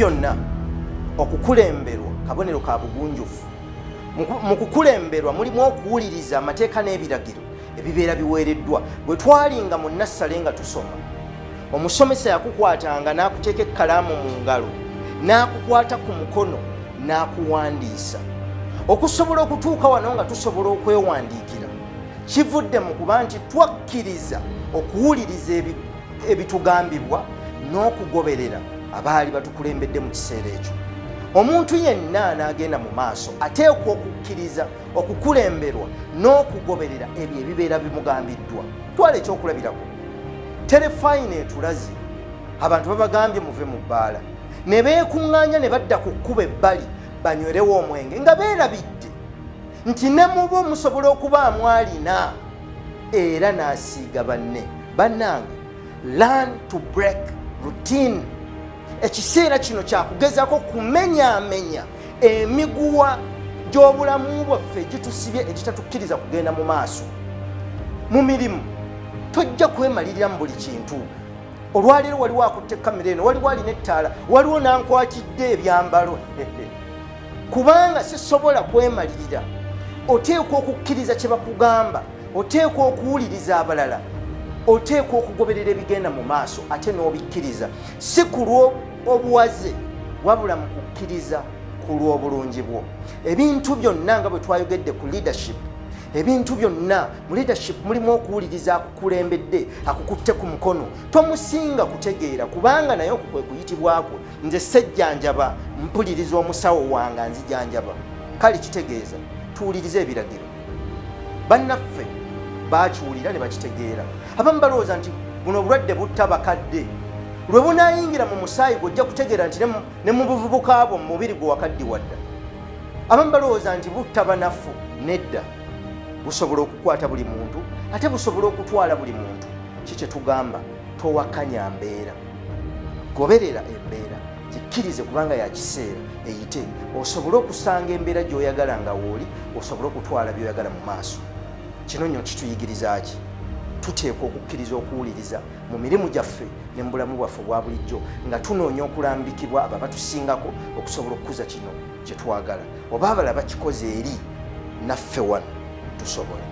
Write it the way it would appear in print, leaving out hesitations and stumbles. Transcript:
Byonna okukulemberwa kabonero ka bugunjufu. Mu kukulemberwa mulimu okuwuliriza amateeka n'ebiragiro ebibeera biweereddwa. Bwe twalinga mu nassale nga tusoma, omusomesa yakukwatanga n'akuteeka ekkalaamu mu ngalo, n'akukwata ku mukono, n'akuwandiisa. Okusobola okutuuka wano nga tusobola okwewandiikira kivudde mu kuba nti twakkiriza okuwuliriza ebitugambibwa n'okugoberera abaali batukulembedde mu kiseera ekyo. Omuntu yenna anaagenda mu maaso ateekwa okukkiriza okukulemberwa n'okugoberera ebyo ebibeera bimugambiddwa. Twala ekyokulabirako, terefayina etulaze abantu babagambye muve mu bbaala, ne beekuŋŋaanya ne badda ku kkubo ebbali banywerewo omwenge nga beerabidde nti ne mubo musobola okubaamu alina era n'asiiga banne. Bannange, learn to break routine. Ekiseera kino kyakugezako kumenyaamenya emiguwa gy'obulamu bwaffe egitusibye, egitatukkiriza kugenda mu maaso. Mu mirimu tojja kwemalirira mu buli kintu. Olwaleero waliwo akutte kamera eno, waliwo alina ettaala, waliwo nankwatidde ebyambalo, kubanga sisobola kwemalirira. Oteekwa okukkiriza kye bakugamba, oteekwa okuwuliriza abalala, oteekwa okugoberera ebigenda mu maaso ate n'obikkiriza, si ku lw'obuwaze wabula mu kukkiriza ku lw'obulungi bwo. Ebintu byonna nga bwe twayogedde ku leadership, ebintu byonna mu leadership mulimu okuwuliriza akukulembedde, akukutte ku mukono. Tomusinga kutegeera, kubanga naye okwo kwe kuyitibwa kwe. Nze sejjanjaba, mpuliriza omusawo wange anzijanjaba. Kale kitegeeza tuwulirize ebiragiro. Bannaffe bakiwulira ne bakitegeera. Abamu balowooza nti buno obulwadde butta bakadde. Lwe bunaayingira mu musaayi gwe ojja kutegeera nti ne mu buvubuka bwo mu mubiri gwe wakaddiwa dda. Abamu balowooza nti butta banafu. Nedda, busobola okukwata buli muntu ate busobola okutwala buli muntu. Ki kye tugamba? Towakanya mbeera, goberera embeera, gikkirize kubanga ya kiseera eyite, osobole okusanga embeera gy'oyagala nga wooli, osobole okutwala by'oyagala mu maaso. Kino nyo kituyigiriza ki? Tuteekwa okukkiriza okuwuliriza mu mirimu gyaffe ne mu bulamu bwaffe obwa bulijjo, nga tunoonya okulambikibwa abo abatusingako okusobola okukuza kino kye twagala. Oba abalala bakikoze eri, naffe wano tusobola.